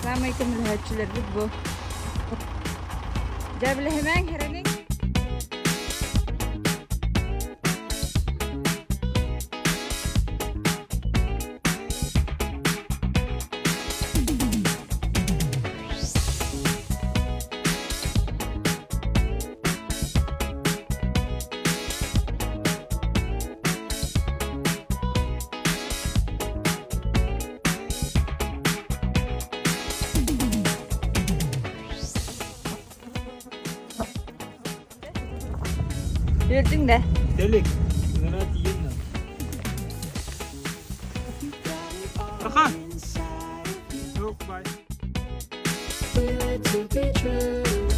Саамай көмөлөһөөччүлэрбит бу. Дьээбилэһимэҥ, хэрэниҥ. Үөрдүҥ да? Дэлик, ыҥыра тиийэн да. Аха! Yok, bye. Feel it to be true.